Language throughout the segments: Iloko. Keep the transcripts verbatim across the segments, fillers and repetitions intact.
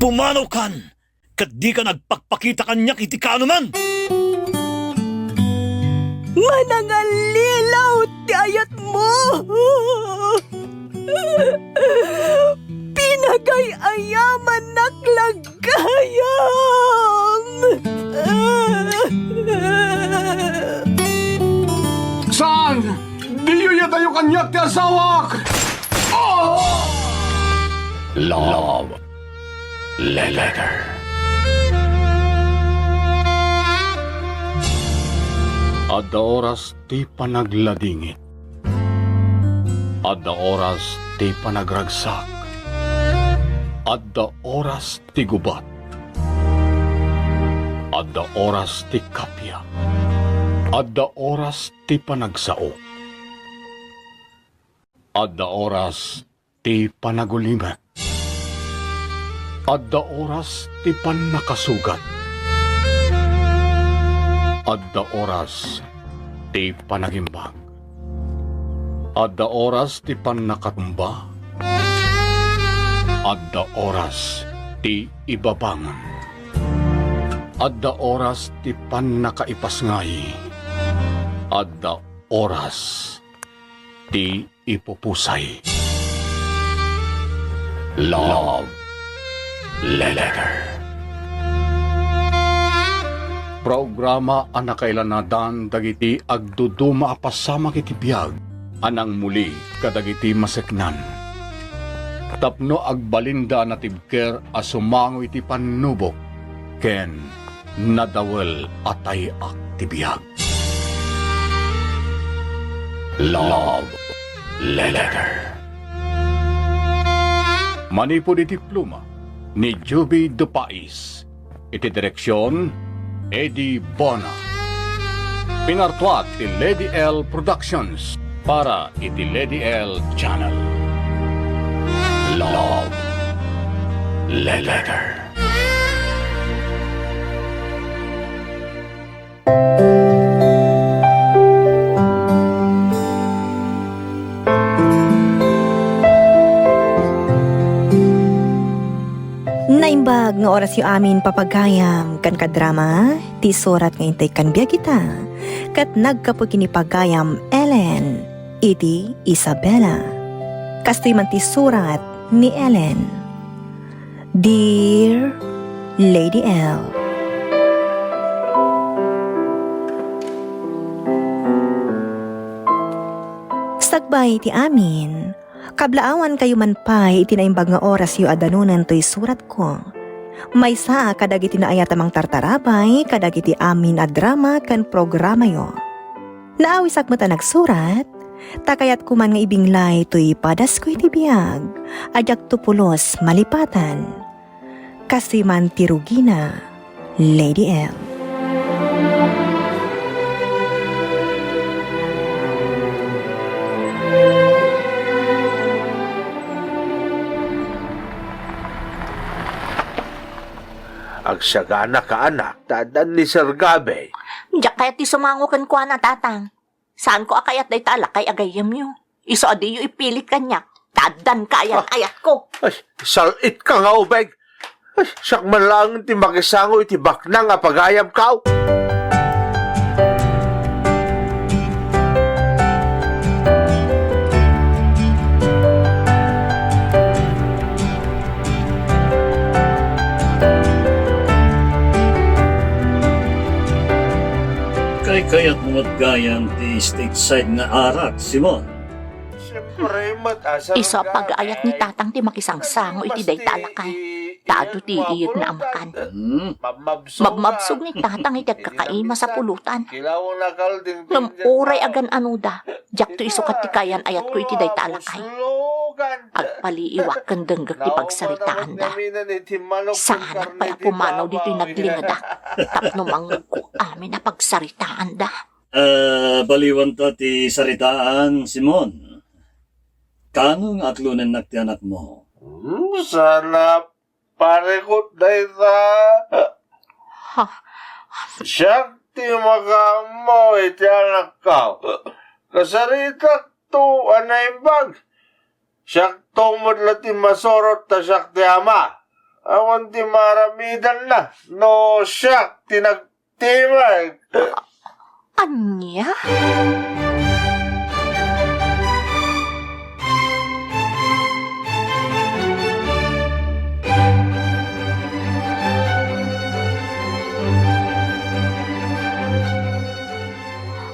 Pumanaw kan, ket dika nagpakpakita kaniak iti kaanoman. Manangallilaw ti ayatmo. Pinagay-ayamannak la gayam. Saan? Diyo iyadayo kaniak ti asawak! Oh! Love Letter. Adda oras ti panagladingit. Adda oras ti panagragsak. Adda oras ti gubat. Adda oras ti kappia. Adda oras ti panagsao. Adda oras ti panagulimek. Adda oras ti pannakasugat. Adda oras ti panagimbag. Adda oras ti pannakatumba. Adda oras ti ibabangon. Adda oras ti pannakaipasngay. Adda oras ti ipupusay. Love Letter. Programa a nakailanadan dagiti agduduma a pasamak iti biag a nangmuli kadagiti maseknan, tapno agbalinda a natibker a sumango iti pannubok ken nadawel a tay-ak ti biag. Love Letter. Manipud iti pluma ni Juby Dupais, iti direksion, Eddie Bona. Pinartuat ti Lady L Productions para iti Lady L Channel. Love Letter. Naimbag nga orasyo amin, papagayam ken kadrama, ti surat nga intay kan biag ita, ket naggapu ken ni pagayam Ellen iti Isabela. Kastoy man ti surat ni Ellen. Dear Lady L, sakbay ti amin, kablaawankayo man pay iti naimbag nga orasyo a danunen toy suratko. Maysa a kadagiti naayat a mangtartarabay kadagiti amin a drama ken programayo. Naawisak met a nagsurat, ta kayatko man nga ibinglay toy padasko iti biag a diakto pulos malipatan. Kastoy man ti rugina, Lady L. Agsaganaka, anak, ta addan ni Sir Gabey. Diak kayat ti sumango kenkuana, Tatang. Saanko a kayat dayta a lakay a gayyemyo. Isu a diyo ipilit kaniak, ta addan kayat-ayatko. Ay, sal-itka nga ubeg. Ay, siak man laeng ti makisango iti baknang a pagayamko. Kaykayatmo met gayam ti stateside nga arak, Simon? Siyempre, met, asar Isu a ka, pagaayat ni eh, Tatang ti makisangsango iti dayta a lakay. Ta adu ti iyegna a makan. Hmm. Mabmabsog ni Tatang iti agkakaimas a pulutan. Ngem uray agan-anoda, diakto isukat ti kayan-ayatko iti dayta a lakay. Agpaliiwak ken denggek ti pagsaritaanda. Saanak pay a pumanaw ditoy naglingedak tapno mangngegko amin a pagsaritaanda. Ah, baliwanta ti saritaan, Simon. Kaano nga aklonennak ti anakmo? Hmm, sana parikot dayta. Ha? Siak ti makaammo iti anakko. Kasaritakto a naimbag. Siakto met la ti masurot ta siak ti ama. Awan ti maaramidanna no siak ti nagtimag. Ania?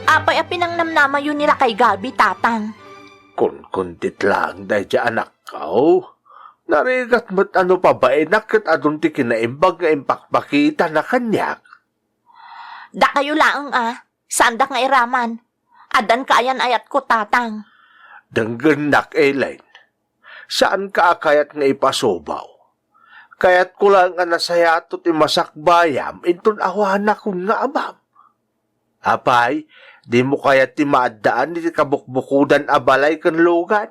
Apay a pinangnamnamayo ni lakay Gabi, Tatang? Kunkuntit laeng daydiay anakko. Narigat met a no pabainak ket adun ti kinaimbag nga impakpakitana kaniak. Dakayo laeng a, saandak nga iraman. Addan kaayan-ayatko, Tatang. Denggennak, Ellen. Saanka a kayat nga ipasubaw. Kayatko laeng a nasayato ti masakbayam inton awanakon nga amam. Apay, dimo kayat ti maaddaan iti kabukbukodan a balay ken lugan?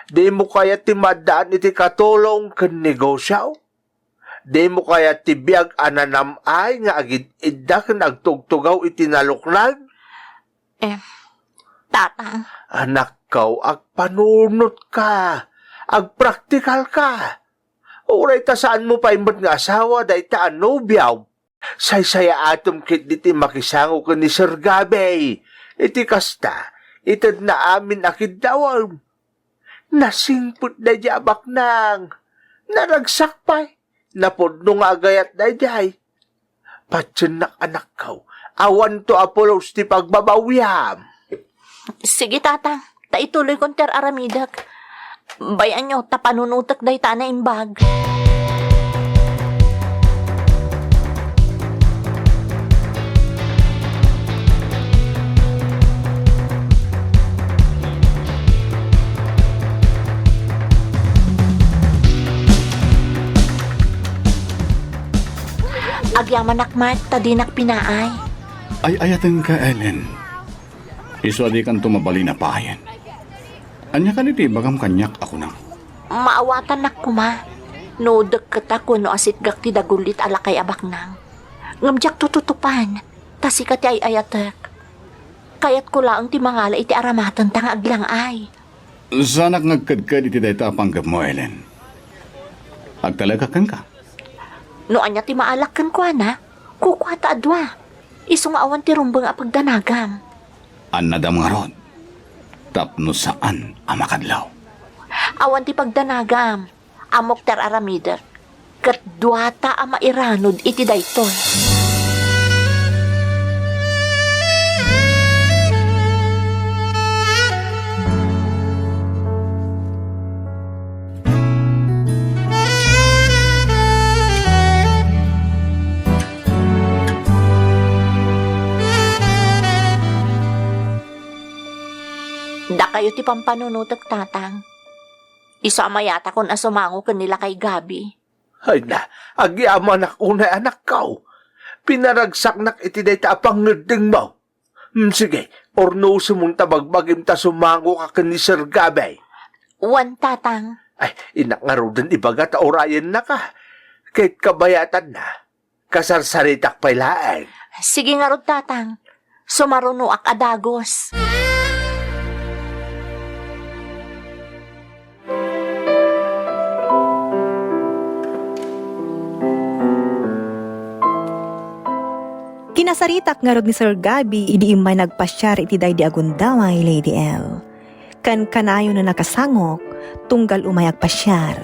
Dimo kayat ti maaddaan iti katulong ken negosio? Dimo kayat ti biag a nanam-ay nga agid-idda ken agtugtugaw iti naluknag? Em, Tatang. Anakko, agpanunotka. Agpraktikalka. Uray ta saanmo pay met nga asawa dayta a nobiam. Saysayaatem ketdi ti makisango ken ni Sir Gabey. Iti kasta, itedna amin a kiddawem. Nasingpet daydiay a baknang. Naragsak pay. Napudno nga agayat daydiay. Patiennak, anakko. Awanto a pulos ti pagbabawiam. Sige, Tatang. Ta ituloykon ti ar-aramidek. Bay-anyo ta panunotek dayta a naimbag. Agyamanak met ta dinak pinaay. Ay-ayatenka, Ellen. Isu a dikanto mabalin a payen. Ania kadi ti ibagam kaniak a kunam? Maawatannak koma no dekketa wenno asitgak ti dagullit a lakay a baknang. Ngem diak tututupan, ta sika ti ay-ayatek. Kayatko laeng ti mangala iti aramatenta nga aglang-ay. Saanak nga agkedked iti dayta a panggepmo, Ellen. Agtalekak kenka. No ania ti maalak kenkuana, kukuata a dua. Isu nga awan ti rumbeng a pagdanagam. Annadam ngarud, tapno saan a makadlaw. Awan ti pagdanagam. Ammok ti ar-aramidek. Ket duata a mairanod iti daytoy. Dakayo ti pampanunotek, Tatang. Isu a mayatakon a sumango ken ni lakay Gabi. Ay na, agyamanak unay, anakko. Pinaragsaknak iti dayta a pangngeddengmo. Hmm, sige, urnosemon ta bagbagim ta sumangoka ken ni Sir Gabey. Wen, Tatang. Ay, innak ngaruden ibaga ta urayennaka. Ket kabayatanna, kasarsaritak pay laeng. Sige ngarud, Tatang. Sumarunoak a dagus. Kinasaritak ngarud ni Sir Gabby idi immay nagpasiar iti daydi a gundaway, Lady L. Kankanayon a nakasangok, tunggal umay agpasiar.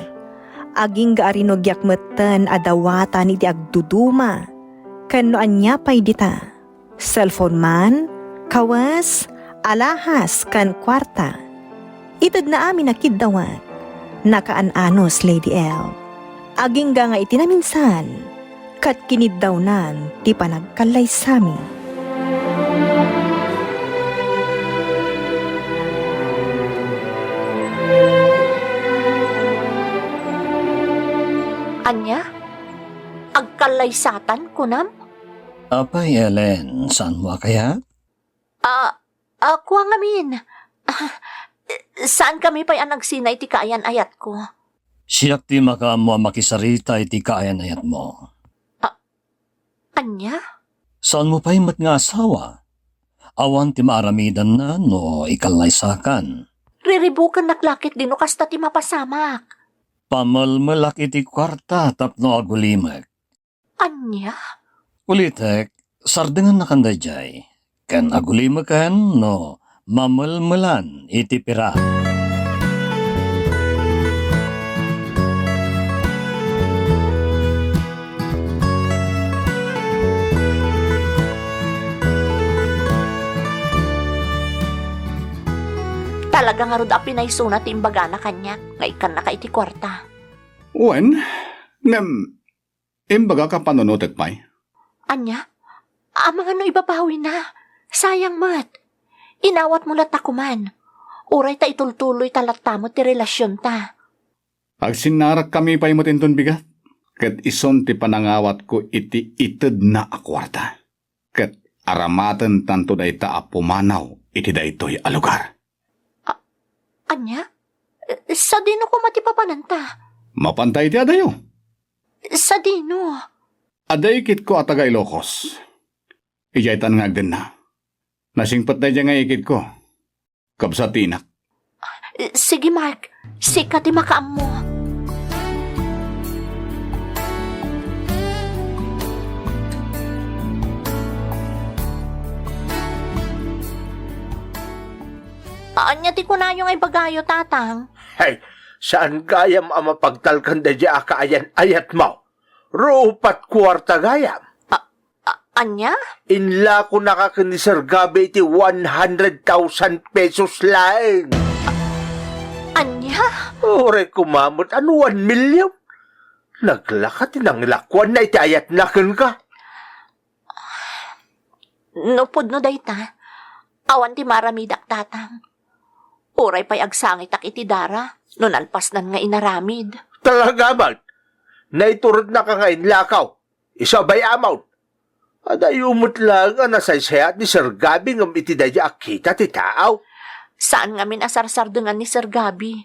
Agingga a rinugiak metten a dawatan iti agduduma. Ken no ania pay dita? Cellphone man, kawes, alahas, ken kuarta. Itedna amin a kiddawek. Nakaan-anos, Lady L. Agingga nga iti naminsan, ket kiniddawnan ti panagkallaysami. Ania? Agkallaysatan, kunam? Apay, Ellen, saanmo a kayat? Ah, ah, kua ngamin. Ah, saankami pay a nagsina iti kaayan-ayatko. Siak ti makaammo a makisarita iti kaayan-ayatmo. Ah, ania? Saanmo pay met nga asawa? Awan ti maaramidanna no ikallaysakan. Riribukennak la ketdi no kasta ti mapasamak. pamelmelak iti kuarta tapno agulimek. Ania? Ulitek, sardengannakan daydiay, ken agulimekan no mamelmelan iti pira. Talaga ngarud a pinaysona ti imbagana kaniak nga ikkannaka iti kuarta. Wen, ngem, imbagak a panunotek pay. Ania? Amangan no ibabawina. Sayang met. Inawatmo latta koman. Uray ta itultuloy ta latta met ti relasionta. Agsinnarakkami pay met inton bigat, ket isun ti panangawatko iti itedna a kuarta. Ket aramatentanto dayta a pumanaw iti daytoy a lugar. A-, ania? Sadino koma ti papananta? Mapanta iti adayo. Sadino? Adda ikitko a taga Ilocos. Idiay tan nga agdenna. Nasingpet daydiay nga ikitko. Kabsat ti inak. Sige, Mark. Sika ti makaammo. Ania ti kunayo nga ibagayo, Tatang? Hey, saan gayam a mapagtalkan daydiay a kaayan-ayatmo? Rupat kuarta gayam. A-, a-, ania? Inlakonaka ken ni Sir Gabby iti one hundred thousand pesos laeng. Ania? Uray koma met, ania, one million? Naglaka ti nangilakoanna iti ayatna kenka. No pudno dayta, awan ti maaramidak, Tatang. Uray pay agsangitak iti dara no nalpasnan nga inaramid. Talaga met? Naiturednaka nga inlakaw. Isu a bay-amon. Adayo met laeng a nasaysayaat ni Sir Gabby ngem iti daydiay a kita ti taaw. Saan ngamin a sarsardengan ni Sir Gabby.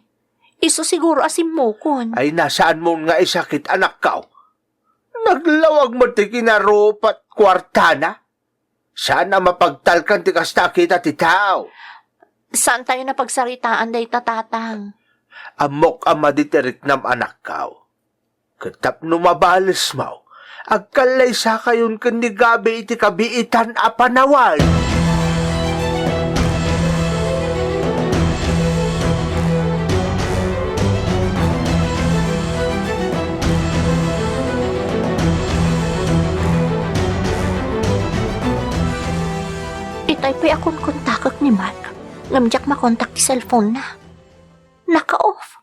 Isu siguro a simmukon. Ay, na saanmon nga isakit, anakko. Naglawag met ti kinarupat kuartana. Saan a mapagtalkan ti kasta a kita ti taaw. Saantayon a pagsaritaan dayta, Tatang. Ammok a madi ti riknam, anakko. Ket tapno mabalesmo, agkallaysakayon ken ni Gabby iti kabiitan a panawen. Itay pay a konkontakek ni Mark, ngem diak makontak ti cellphone-na. Naka-off.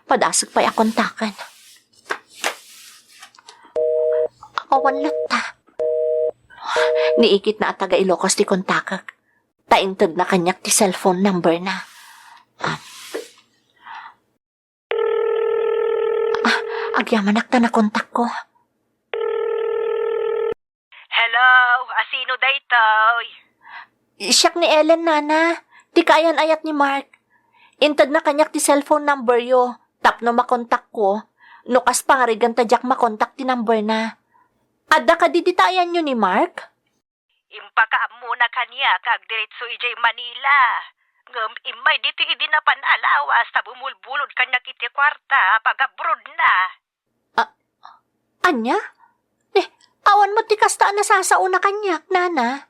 Padasek pay a kontaken. Awan latta. Ni ikitna a taga Ilocos ti kontakek. Ta intedna kaniak ti cellphone number-na. Ah, agyamanak ta nakontakko. Hello, asino daytoy? Siak ni Ellen, Nana. Ti kaayan-ayat ni Mark. Intedna kaniak ti cellphone number-yo tapno makontakko. No kas pangarigan ta diak makontak ti number-na. Adda kadi dita ayanyo ni Mark? Impakaammona kaniak nga agdiretso idiay Manila. Ngem immay ditoy idi napan a lawas ta bumulbulod kaniak iti kuarta a pag-abroad-na. A-, ania? Eh, awan met ti kasta a nasasaona kaniak, Nana.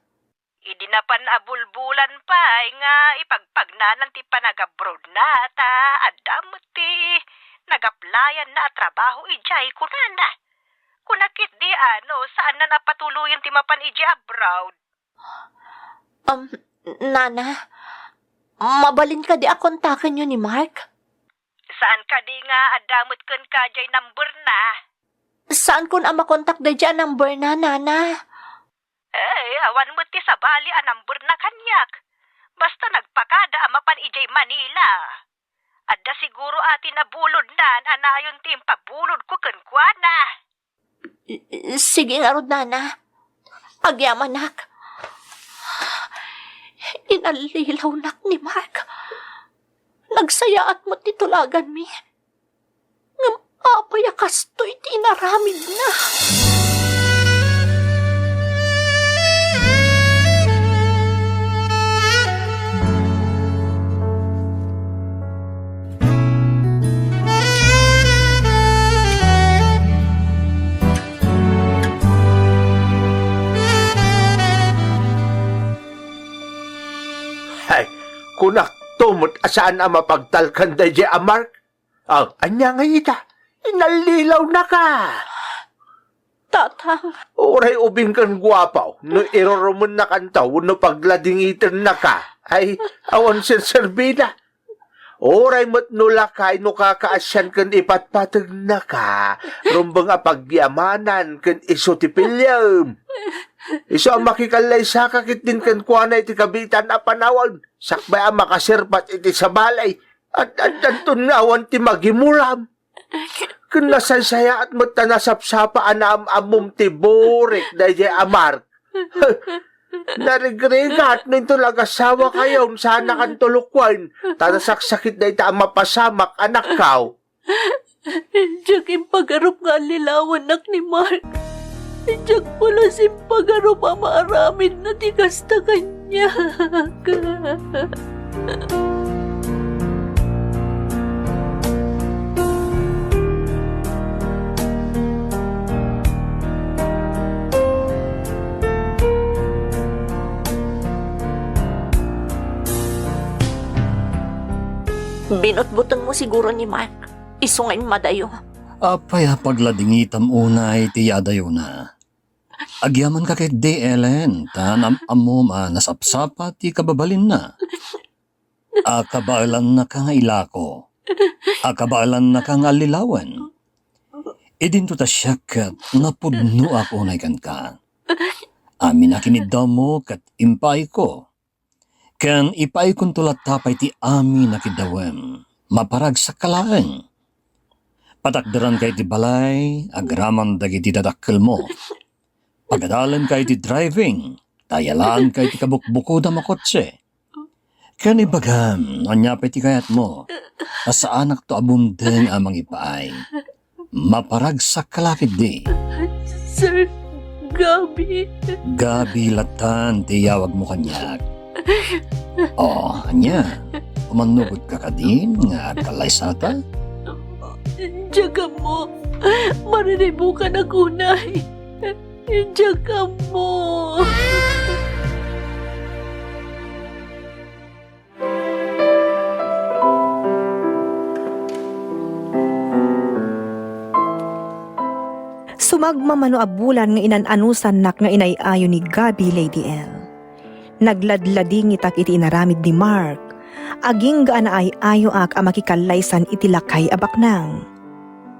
Idi napan a bulbulan pay nga ipagpagnanan ti panag-abroad-na, ta adda met ti nag-applyan-na a trabaho idiay, kunana. Kuna ketdi a no saanna a patuloyen ti mapan idiay abroad. Um, Nana, mabalin kadi a kontakenyo ni Mark? Saan kadi nga adda met kenka diay number-na? Saankon a makontak daydiay a number-na, Nana. Eh, awan met ti sabali a number-na kaniak. Basta nagpakada a mapan idiay Manila. Adda siguro a ti nabulodna a nayon ti impabulodko kenkuana. I-, i-, sige ngarud, Nana. Agyamanak. Inallilawnak ni Mark. Nagsayaat met ti tulaganmi. Ngem apay a kastoy ti inaramidna? Kunakto met a saan a mapagtalkan daydiay a Mark. Ah, ania ngay ita? Inallilawnaka. Tatang. Uray ubing ken guapo, no irurumennakanto wenno pagladingitennaka, ay, awan serserbida. Uray met no lakay no kakaasian ken ipatpategnaka, rumbeng a pagyamanan ken isu ti piliem. Isu a makikallaysaka ketdin kenkuana iti kabiitan a panawen, sakbay a makaserpat iti sabali. Ad-addanton nga awan ti magimuram. Ken nasaysayaat met ta nasapsapa a naam-ammom ti burik daydiay a Mark. Narigrigat no inton agasawakayon, saannakanto lukuen, ta nasaksakit dayta a mapasamak, anakko. Diak impagarup nga allilawannak ni Mark. Diak pulos impagarup a maaramidna ti kasta kaniak. Binutbutengmo siguro ni Mark. Isu nga immadayo. Apay a pagladingitam unay ti yaadayona? Agyamanka ketdi, Ellen, ta naam-ammom a nasapsapa ti kababalinna. Akabaelannaka nga ilako. Akabaelannaka nga allilawen. Idinto ta siak ket napudnoak unay kenka. Amin a kiniddawmo ket impaayko. Ken ipaaykonto latta pay ti amin a kiddawem. Maparagsakka laeng. Patakderanka iti balay agraman dagiti dadakkelmo. Pagadalemka iti driving, ta yalaanka iti kabukbukodam a kotse. Ken ibagam, ania pay ti kayatmo? Ta saanakto a bumdeng a mangipaay. Maparagsakka la ketdi. Sir, Gabi. Gabi lattan ti iyawagmo kaniak. O, ania? Umannugotka kadin nga agkallaysata? Diak ammo. Mariribukanak unay. Diak ammo. Sumagmamano a bulan nga inan-anusannak nga inay-ayo ni Gabi, Lady L. Nagladladingitak iti inaramid ni Mark. Agingga a naay-ayoak a makikallaysan iti lakay a baknang.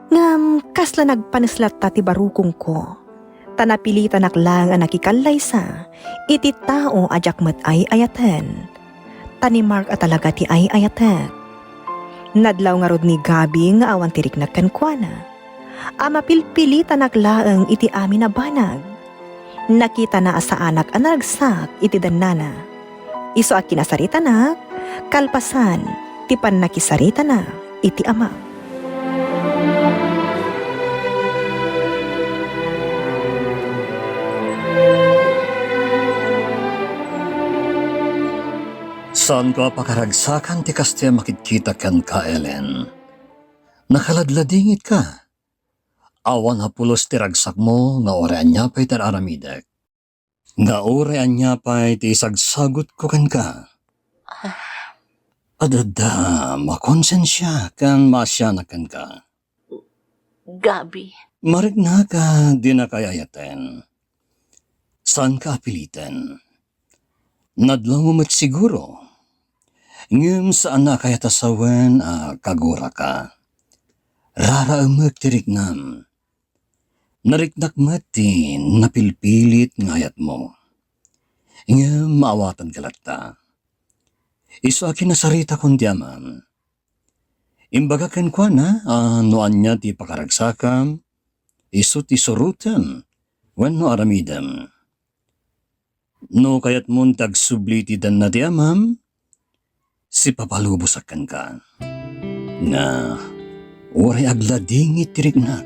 Ngem kasla nagpanes latta ti barukongko, ta napilitanak laeng a nakikallaysa iti tao a diak met ay-ayaten. Ta ni Mark a talaga ti ay-ayatek. Nadlaw ngarud ni Gabi nga awan ti riknak kenkuana, a mapilpilitanak laeng iti amin a banag. Nakitana a saanak a naragsak iti dannana. Isu a kinasaritanak, kalpasan ti pannakisaritana iti ama. Saanko a pakaragsakan ti kasta a makitkita kenka, Ellen. Nakaladladingitka. Awan a pulos ti ragsakmo nga uray ania pay ti aramidek. Nga uray ania pay ti isagsagutko kenka. Ad-adda, makonsensia ken maasianak kenka. Gabi. Mariknak a dinaka ay-ayaten. Saanka a piliten. Nadlawmo met siguro. Ngem saan a kayat a sawen a kaguraka. Raraemek ti riknam. Nariknak met ti napilpilit nga ayatmo. Ngem maawatanka latta. Isu a kinasaritakon ti amam. Imbagak kenkuana a no ania ti pakaragsakam, isu ti surotem wenno aramidem. No kayatmon ti agsubli iti danna ti amam, sipapalubosak kenka. Nga uray agladingit ti riknak,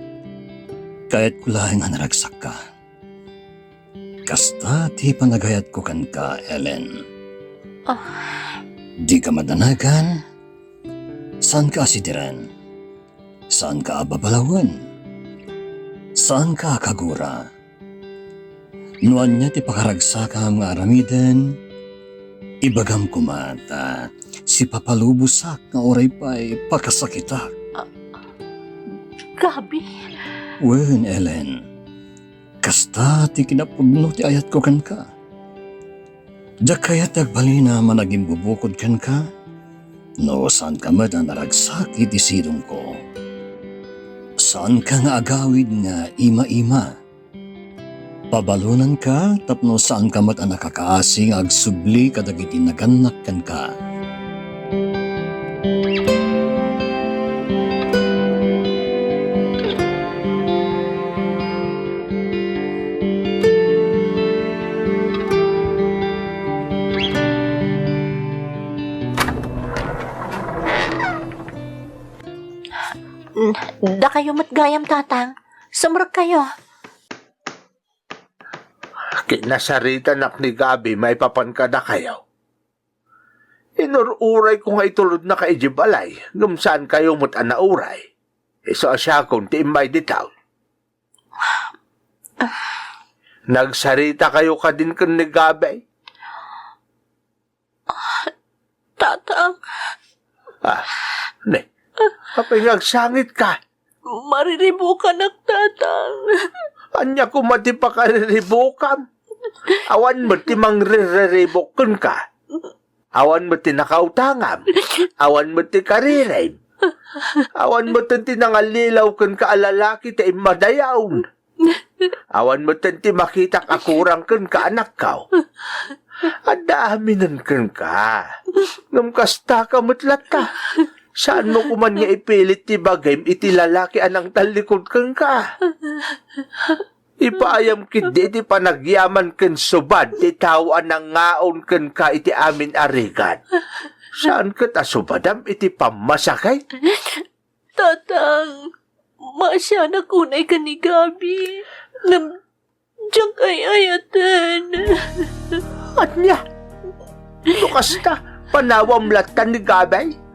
kayatko laeng a naragsakka. Kasta ti panagayatko kenka, Ellen. Ah. Dika madanagan, saanka a sidiren, saanka a babalawen, saanka a kagura. No ania ti pakaragsakam nga aramiden, ibagam koma ta Sipapalubosak nga uray pay pakasakitak. Gabi. Wen, Ellen. Kasta ti kinapudno ti ayatko kenka. Diak kayat ti agbalin a managimbubukod kenka, no saanka met a naragsak iti sidongko. Saanka nga agawid nga ima-ima. Pabalonanka tapno saanka met a nakakaasi nga agsubli kadagiti nagannak kenka. Dakayo met gayam, Tatang. Sumrekkayo. Kinasaritanak ni Gabi maipapan kadakayo. Inur-urayko nga itulodnaka idiay balay, ngem saankayo met a nauray. Isu a siakon ti immay dita. Nagsaritakayo kadin ken ni Gabi? Tatang. Ah, ne. Apay nga agsangitka? Mariribukanak, Tatang. Ania koma ti pakariribukam? Awan met ti mangriribuk kenka. Awan met ti nakautangam. Awan met ti karirim. Awan met ti nangallilaw kenka a lalaki ti immadayaw. Awan met ti makitak a kurang kenka, anakko. Adda aminen kenka. Ngem kastaka met latta. Saanmo koman nga ipilit ti bagim iti lalaki a nangtallikud kenka. Ipaayam ketdi iti panagyaman ken subad ti tao a nangaon kenka iti amin a rigat. Saan ket a subadam iti pammasakit? Tatang, maasianak unay ken ni Gabi. Ngem diak ay-ayaten. Ania? No kasta, panawam latta ni Gabi?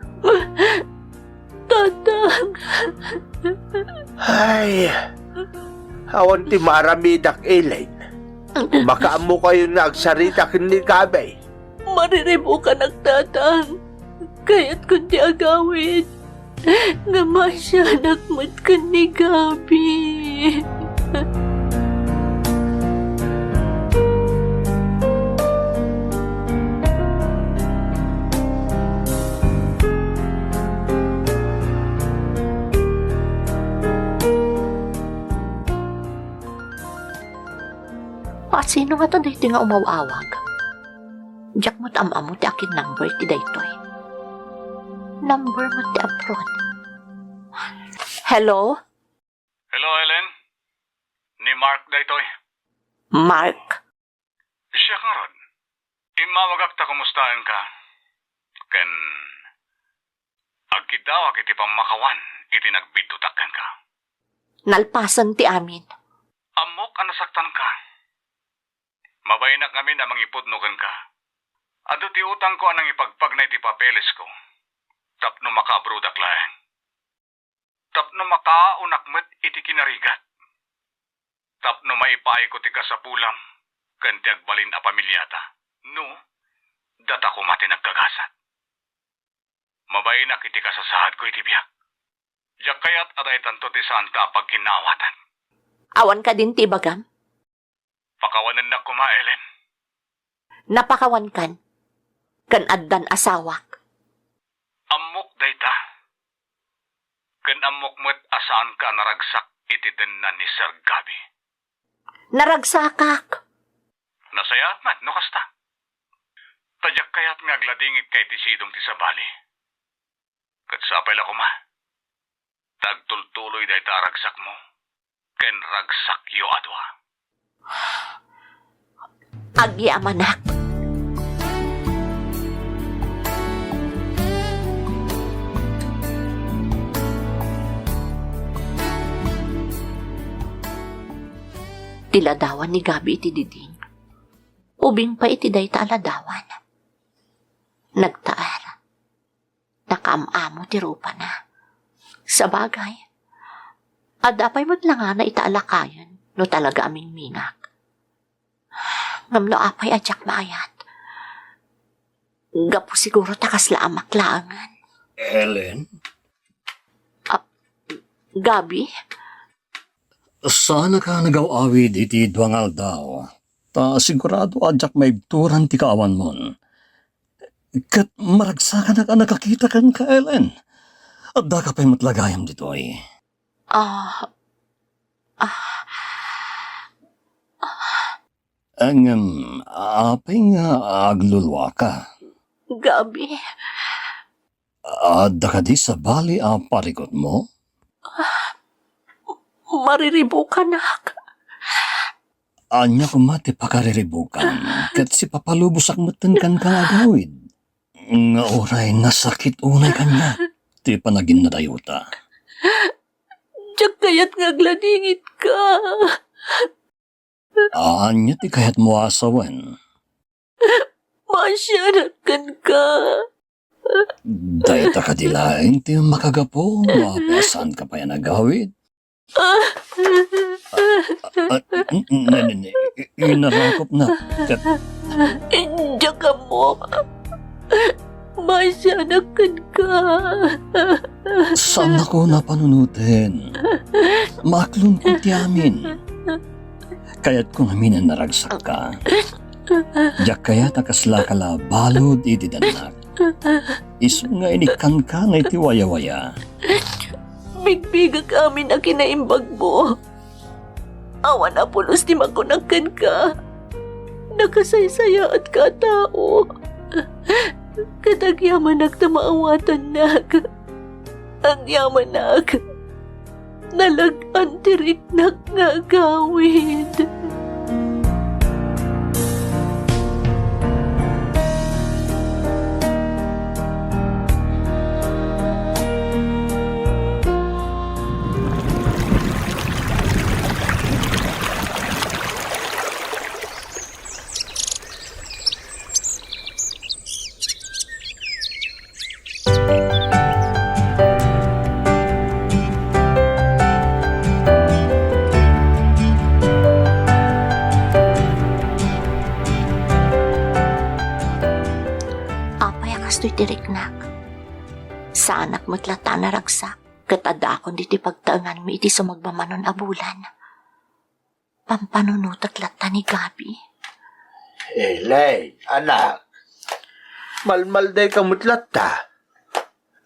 Tatang. Ay, awan ti maaramidak, Ellen. Makaammokayon nga agsarita ken ni Gabi. Mariribukanak, Tatang. Kayatkon ti agawid. Nga maasianak met ken ni Gabi. A, sino ngata daytoy nga umaw-awag? Diak met am-ammo ti akin number ti daytoy. Number met ti abroad. Hello? Hello, Ellen. Ni Mark daytoy. Mark? Siak ngarud. Immawagak ta kumustaenka. Ken agkiddawak iti pammakawan iti nagbiddutak kenka. Nalpasen ti amin. Ammok a nasaktanka. Mabainak ngamin a mangipudno kenka. Adu ti utangko a nangipagpagna iti papelesko tapno makaabroadak laeng. Tapno makaaonak met iti kinarigat. Tapno maipaayko ti kasapulam ken ti agbalin a pamiliata. No, data koma ti nagkagasat. Mabainak iti kasasaadko iti biag. Diak kayat a daytanto ti saanta a pagkinnaawatan. Awan kadin ti ibagam? Pakawanennak koma, Ellen. Napakawankan, ken addan asawak. Ammok dayta. Ken ammok met a saanka a naragsak iti denna ni Sir Gabby. Naragsakak! Nasayaat man no kasta. Ta diak kayat nga agladingit ka iti sidong ti sabali. Ket sapay la koma ta agtultuloy dayta a ragsakmo ken ragsakyo a dua. Agyamanak. Ti ladawan ni Gabby iti diding, ubing pay iti dayta a ladawan. Nagtaer. Nakaam-amo ti rupana. Sabagay, adda pay met langana ita a lakayen no talaga a mingmingak. Ngem no apay a diak maayat, Gapu siguro ta kasla amak laengen. Ellen? Ah, Gabi? Saanka nga agaw-awid iti dua nga aldaw, ta sigurado a diak maibturan ti kaawanmon. Ket maragsakanak a nakakita kenka, Ellen. Addaka pay met la gayam ditoy. Ah, ah, Ngem, apay nga agluluaka? Gabi. Adda kadi sabali a parikutmo? Mariribukanak. Ania koma ti pakariribukan, ket sipapalubosak metten kenka nga agawid. Nga uray nasakit unay kaniak ti panaginnadayota. Diak kayat nga agladingitka. Ania ti kayatmo a sawen? Maasianak kenka. Dayta kadi laeng ti makagapu no apay a saanka pay a nagawid? Ah, ah, n-, n-, n-, inarakopnak ket Diak ammo. Maasianak kenka. Saannako a panunoten. Maaklonko ti amin. Kayatko ngamin a naragsakka. Diak kayat a kaslaka la balud iti dannak. Isu nga inikkanka nga iti wayawaya. Bigbigak amin a kinaimbagmo. Awan a pulos ti makunak kenka. Nakasaysayaatka a tao. Ket agyamanak ta maawatannak. Agyamanak. Nalag-an ti riknak nga agawid. Apay a kastoy ti riknak? Saanak met latta a naragsak, ket addaakon ditoy pagtaenganmi iti sumagmamanon a bulan. Pampanunotek latta ni Gabi. Elaine, anak. Malmaldayka met latta.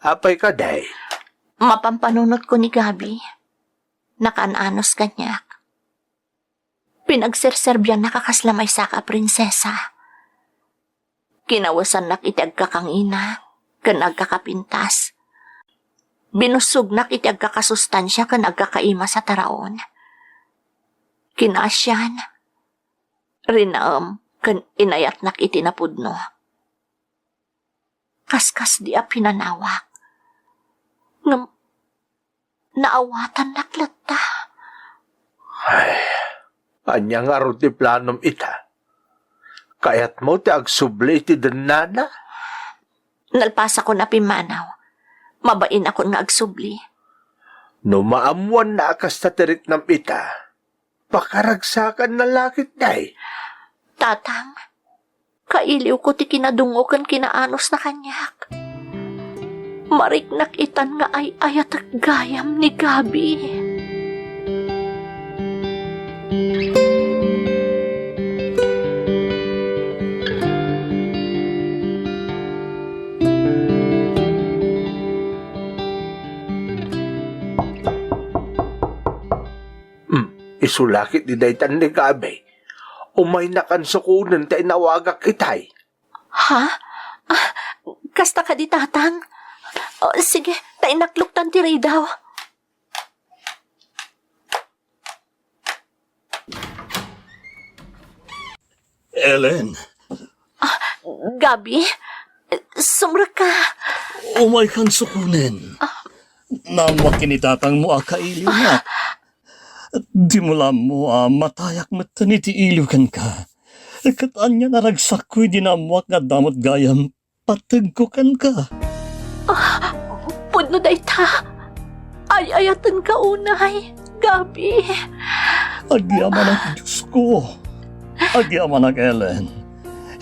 Apay kadi? Mapampanunotek ni Gabi. Nakaan-anos kaniak. Pinagserserbiannak a kasla maysaka a prinsesa. Kinawesannak iti agkakangina ken agkakapintas. Binussognak iti agkakasustansia ken agkakaimas a taraon. Kinaasian, rinaem, ken inayatnak iti napudno. Kaskasdi a pinanawak. Ngem naawatannak latta. Ay, ania ngarud ti planom ita? Kayatmo ti agsubli iti dennana? Nalpasakon a pimmanaw. Mabainakon nga agsubli. No maammoanna a kasta ti riknam ita, pakaragsakanna la ketdi. Tatang, kailiwko ti kinadungngo ken kinaanosna kaniak. Mariknak itan nga ay-ayatek gayam ni Gabi. Hmm, isu la ketdi daytan ni Gabi. Umaynakan sukonen ta inawagak itay. Ha? Ah, kasta kadi, Tatang? O, sige, ta inakloktan ti ridaw. Ellen. Ah, Gabi, sumrekka. Umaykan sukonen. Ah. Naammoak ken ni tatangmo a kailiwnak. Dimo la ammo a matayak metten iti iliw kenka. Ket ania naragsakko idi naammoak nga adda met gayam pategko kenka. Ah, pudno dayta. Ay-ayatenka unay, Gabi. Agyamanak, Diosko. Agyamanak, Ellen.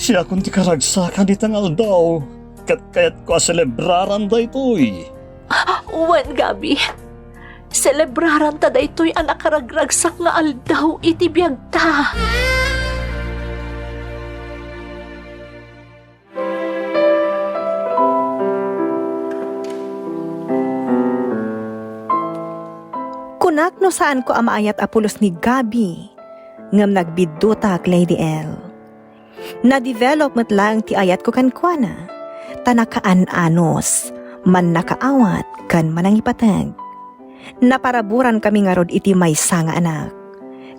Siakon ti karagsakan dita nga aldaw, ket kayatko a selebraran daytoy. Wen, Gabi, selebraranta daytoy a nakaragragsak nga aldaw iti biagta. Kunak no saanko a maayat a pulos ni Gabi, ngem nagbiddutak, Lady L. Na-develop met laeng ti ayatko kenkuana, ta nakaan-anos, mannakaawat, ken manangipateg. Naparaburan kami ngarud iti maysa nga anak.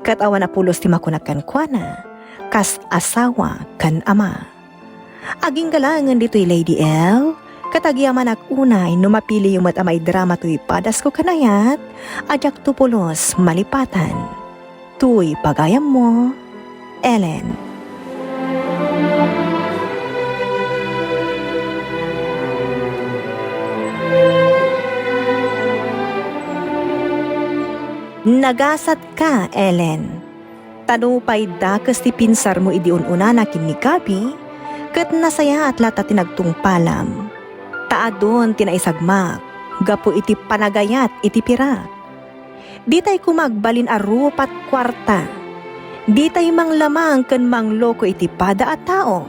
Ket awan a pulos ti makunak kenkuana, kas asawa ken ama. Agingga laengen ditoy, Lady L, ket agyamanak unay no mapiliyo met a maidrama toy padasko ken ayat a diakto pulos malipatan. Toy pagayammo, Ellen. Nagasatka, Ellen. Ta nupay dakes ti pinsarmo idi un-unana ken ni Gabi, ket nasayaat latta ti nagtungpalam. Ta adun ti naisagmak gapu iti panagayat iti pirak. Ditay koma agbalin a rupat kuarta. Ditay manglamang ken mangloko iti pada a tao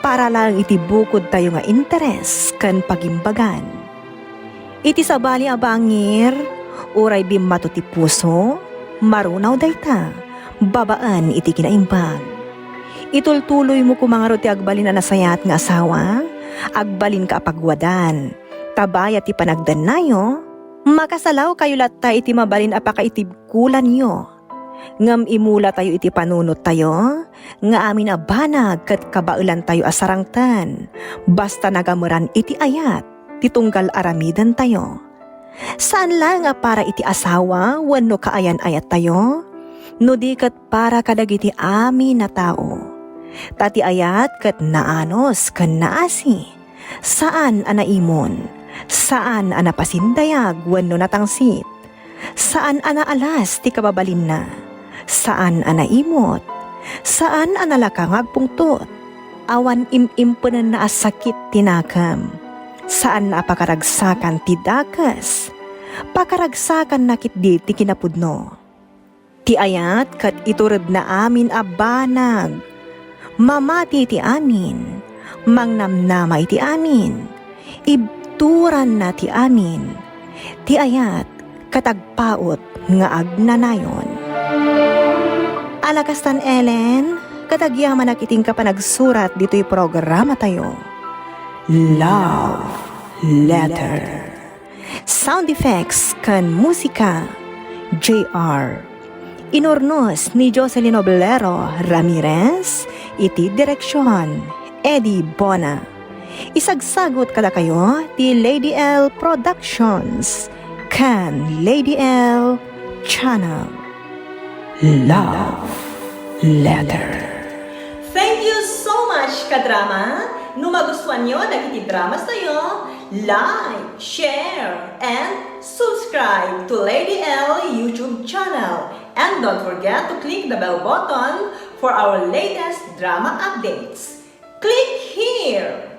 para laeng iti bukodtayo nga interes ken pagimbagan. Iti sabali a bangir, uray bimmato ti puso, marunaw dayta, babaen iti kinaimbag. Itultuloymo koma ngarud ti agbalin a nasayaat nga asawa, agbalinka a pagwadan, ta bayat ti panagdannayo, makasalawkayo latta iti mabalin a pakaitibkolanyo. Ngem imulatayo iti panunottayo nga amin a banag ket kabaelantayo a sarangten, basta nagameran iti ayat ti tunggal aramidentayo. Saan laeng a para iti asawa wenno kaayan-ayattayo, no di ket para kadagiti amin a tao. Ta ti ayat ket naanus ken naasi, saan a naimon, saan a napasindayag wenno natangsit. Saan a naalas ti kababalinna. Saan a naimot. Saan a nalaka nga agpungtot. Awan im-impenenna a sakit ti nakem. Saanna a pakaragsakan ti dakes. Pakaragsakanna ketdi ti kinapudno. Ti ayat ket ituredna amin a banag. Mamati iti amin, mangnamnama iti amin, ibturanna ti amin, ti ayat ket agpaut nga agnanayon. Ala kastan, Ellen, ket agyamanak iti inka panagsurat ditoy programatayo. Love Letter. Sound effects ken musika, J R. Inurnos ni Jocelyn Oblero Ramirez, iti direksion, Eddie Bona. Isagsagut kadakayo ti Lady L Productions ken Lady L Channel. Love Letter. Thank you so much, kadrama. No magustuanyo dagiti dramas tayo, like, share, and subscribe to Lady L YouTube channel. And don't forget to click the bell button for our latest drama updates. Click here!